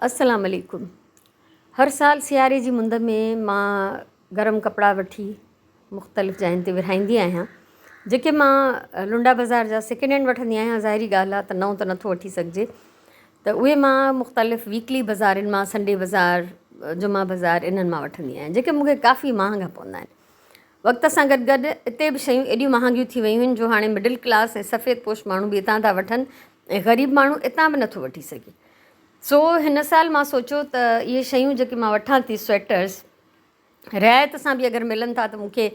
السلام عليڪم هر سال سياري جي مند ۾ مان گرم ڪپڙا وٺي مختلف جاين تي ورهائيندي آهيان جيڪي مان لنڊا بازار جا سيڪنڊ هينڊ وٺندي آهيان ظاهري ڳالهه آهي ته نئون ته نٿو وٺي سگهجي ته اهي مان مختلف ويڪلي بازارين مان سنڊي بازار جمعا بازار انهن مان وٺندي آهيان جيڪي مون کي ڪافي مهانگا پوندا آهن وقت سان گڏ گڏ اتي به شيون ايڏيون مهانگيون ٿي ويون آهن جو هاڻي مڊل ڪلاس ۽ سفيد پوش ماڻهو به اتان ٿا وٺن ۽ غريب ماڻهو اتان به نٿو وٺي سگهي. سو هن سال مان سوچيو ته اهي شيون جيڪي مان وٺان ٿي سوئيٽرس رعايت سان به اگر ملن ٿا ته مون کي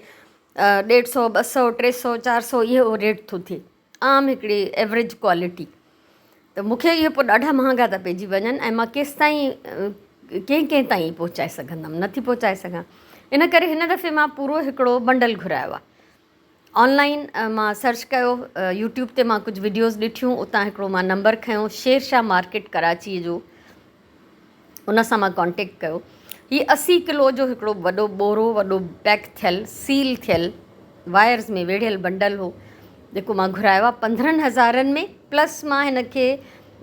ڏيڍ سو ٻه سو ٽي سو چار سو اهو ريٽ ٿو ٿئي عام هڪڙي ايوريج ڪوالٽي ته مون کي اهي پوء ڏاڍا مهانگا ٿا پئجي وڃن ۽ مان ڪيستائين ڪنهن ڪنهن تائين پهچائي سگهندم نٿي پهچائي سگهان ان ڪري هن دفعي مان پورو هڪڙو بنڊل گهرايو آهي آن لائن مان سرچ ڪيو يوٽيوب تي مان ڪجهه وڊيوز ڏٺيون اتان هڪڙو مان نمبر کنيو شير شاهه مارڪيٽ ڪراچيء جو ان سان مان ڪانٽيڪٽ ڪيو. هي 80 ڪلو جو هڪڙو وڏو ٻورو وڏو پيڪ ٿيل سيل ٿيل وائرز ۾ ويڙهيل بنڊل هو جيڪو مان گهرايو آهي 15 هزارن ۾ پلس مان هن کي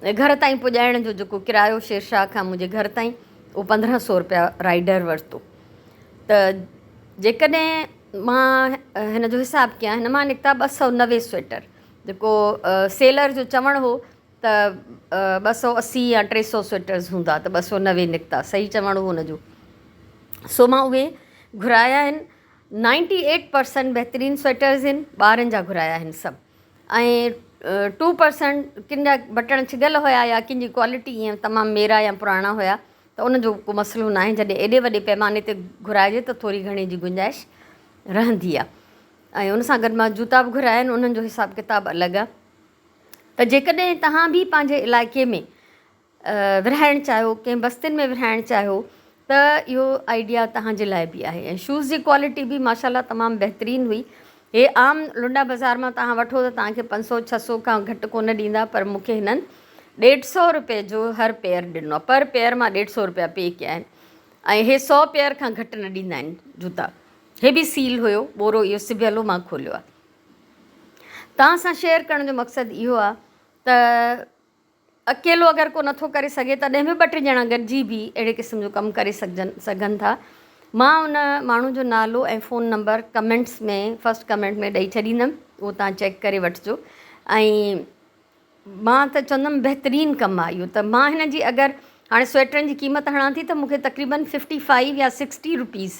گهر تائين پڄائڻ جو جيڪو ڪرايو شير شاهه کان منهنجي گهر تائين اهو 1500 روپيا رائيڊر ورتو ته جيڪڏهن مان هن جو حساب ڪيان هن مان نڪتا 290 سوئيٽر جيڪو سيلر جو چوڻ هو ته 280 يا 300 سوئيٽرز هوندا ته 290 نڪتا صحيح چوڻ هو هن جو سو مان اهي گهرايا آهن نائنٽي ايٽ پرسنٽ بهترين سوئيٽرز آهن ٻارن جا گهرايا آهن سڀ ۽ ٽو پرسنٽ ڪن جا بٽڻ ڇڳل هيا يا ڪن جي ڪوالٽي ائين تمام ميرا يا پراڻا هيا ته ان جو ڪو مسئلو ناهي جڏهن ايڏي وڏي پيماني تي گهرائجي ته ٿوري گهڻي جي گنجائش رهندي آهي ۽ ان سان گڏ مان جوتا به گهرايا آهن انهن جو حساب ڪتاب الڳ آهي ته جيڪڏهن توهان به پنهنجي علائقي ۾ ورهائڻ چاهيو ڪنهن بستين ۾ ورهائڻ چاهيو ته اهو آئيڊيا توهان جي لاء به آهي ۽ شوز جي ڪوالٽي به ماشاء الله تمام بهترين هئي هي عام لنڊا بازار مان توهان وٺو ته توهان کي پنج سو ڇهه سو کان گهٽ ڪونه ڏيندا پر مون کي هنن ڏيڍ سو روپئي جو هر پيئر ڏنو آهي پر پيئر مان ڏيڍ سو روپيا پي ڪيا آهن ۽ هي سو پيئر کان گهٽ نه ڏيندا آهن جوتا هي به سيل هيو ٻورو اهو سبيل هو مان کوليو آهي توهان سان شيئر ڪرڻ جو مقصد اهو آهي ته اڪيلو اگر ڪو نٿو ڪري سگهي تڏهن به ٻه ٽي ڄڻا گڏجي به اهڙي قسم جو ڪم ڪري سگهجن سگهن ٿا مان ان ماڻهو جو نالو ۽ phone number comments ۾ first comment ۾ ڏئي ڇڏيندم اهو توهان چيڪ ڪري وٺجو ۽ مان ته چوندم بهترين ڪم آهي اهو ته مان هن جي اگر هاڻي سوئيٽرن جي قيمت هڻان ٿي ته مون کي تقريبن ففٽي فائيو يا سڪسٽي روپيز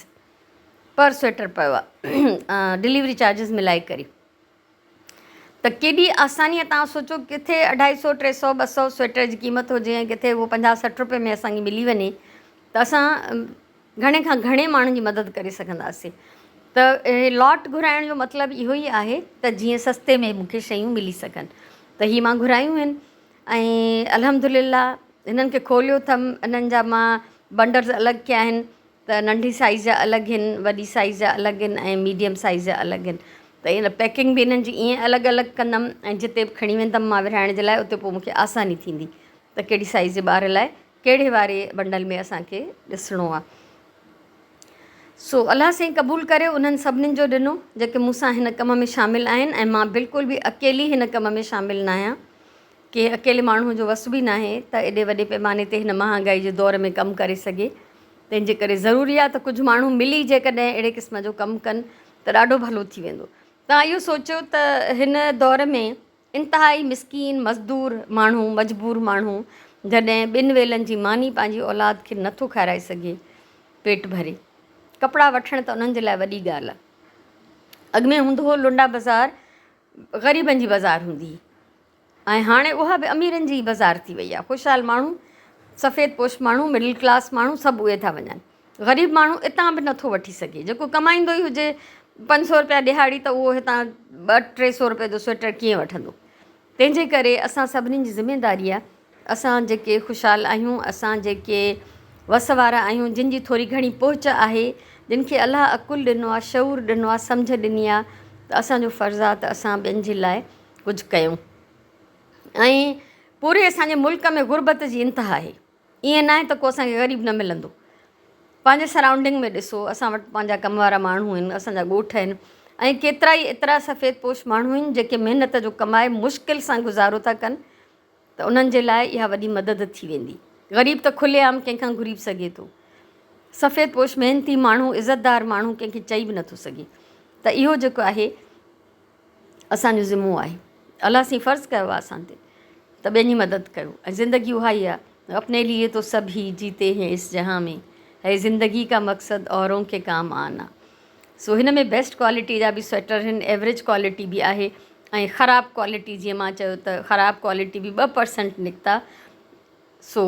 پر سوئيٽر پيو آ ڊليوري چارجز ملائي ڪري ته ڪيڏي آساني آ تان سوچو ڪٿي اڍائي سو ٽي سو ٻه سو سوئيٽر جي قيمت هجي ۽ ڪٿي اهو پنجاهه سٺ روپئي ۾ اسان کي ملي وڃي ته اسان گهڻي کان گهڻي ماڻهن جي مدد ڪري سگهنداسين ته هي لاٽ گهرائڻ جو مطلب اهو ئي آهي ته جيئن سستي ۾ مون کي شيون ملي سگهن ته هي مان گهرايون آهن ۽ الحمد لله هنن کي کوليو اٿم انهن جا مان بنڊلز الڳ ڪيا آهن ته ننڍي سائيز جا الڳ هن وڏي سائيز جا الڳ هن ۽ ميڊيم سائيز جا الڳ هن ته ان پيڪنگ به انهن جي ائين الڳ الڳ ڪندم ۽ جتي به کڻي ويندم مان ورهائڻ جي لاء اتي پوء مونکي آساني ٿيندي ته ڪهڙي سائيز جي ٻار لاء ڪهڙي واري بنڊل ۾ اسان کي ڏسڻو آهي سو الله سائين قبول ڪري انهن سڀنين جو ڏنو جيڪي مون سان هن ڪم ۾ شامل آهن ۽ مان بلڪل به اڪيلي هن ڪم ۾ شامل ناهيان ڪنهن اڪيلي ماڻهوء جو وس به ناهي ته ايڏي وڏي پيماني تي هن مهانگائي جي دور ۾ ڪم ڪري سگهي. تنهن جي ڪري ضروري آهي ته ڪجهه ماڻهو ملي جيڪڏهن اهڙي قسم جو ڪم ڪن ته ڏاڍو ڀلو ٿي ويندو. توهان اهو سوچيو ته هن دور ۾ انتهائي مسڪين مزدور ماڻهو، مجبور ماڻهو جڏهن ٻن ويلن جي ماني پنهنجي اولاد کي نٿو کارائي سگهي پيٽ ڀري ڪپڙا وٺڻ ته انهن جي لاء وڏي ڳالهه آهي. اڳ ۾ هوندو هو لنڊا بازار غريبن جي بازار هوندي هئي ۽ هاڻي اها به اميرن جي ئي بازار ٿي وئي آهي. خوشحال ماڻهو، سفيد پوش ماڻهو، مڊل ڪلاس ماڻهو سڀ اهي ٿا وڃن. غريب ماڻهو اتان به نٿو وٺي سگهي. جيڪو ڪمائيندو ئي هجي پنج سو روپيا ڏهاڙي ته اهو هتان ٻه ٽي سو روپئي جو سوئيٽر ڪيئن وٺندو. تنهن جي ڪري اسان سڀني جي ذميداري آهي اسان جيڪي خوشحال آهيون، اسان جيڪي وس وارا آهيون، جن جي ٿوري گهڻي پهچ آهي، جن کي الله عقل ڏنو آهي، شعور ڏنو آهي، سمجهه ڏني آهي ته اسان جو فرض آهي ته اسان ٻين جي لاء ڪجهه ڪيون ۽ پوري اسان جي ملڪ ۾ غربت جي انتها آهي. ائين ناهي ته ڪو اسان کي غريب نه ملندو. پنهنجي سرائونڊنگ ۾ ڏسو اسان وٽ پنهنجا ڪم وارا ماڻهو آهن، اسان جا ڳوٺ آهن ۽ ڪيترائي ايترا سفيد پوش ماڻهو آهن جيڪي محنت جو ڪمائي مشڪل سان گذارو ٿا ڪن ته انهن جي لاء اها وڏي مدد ٿي ويندي. غريب ته کلي عام ڪنهن کان گهري به سگهي ٿو. سفيد پوش محنتي ماڻهو عزتدار ماڻهو ڪنهن کي چئي به نٿو سگهي ته اهو جيڪو آهي اسان جو ذمو آهي. الله سائين فرض ڪيو آهي اسان تي ته ٻين جي مدد ڪيو ۽ زندگي اها ئي آهي اپني ليي تو سب هي جيتي هين اس جهان ۾ هي زندگي ڪا مقصد اورون ڪي ڪام آنا. سو هن ۾ بيسٽ ڪوالٽي جا به سوئيٽر آهن ايوريج ڪوالٽي به آهي ۽ خراب ڪوالٽي جيئن مان چيو ته خراب ڪوالٽي به 2% نڪتا. سو.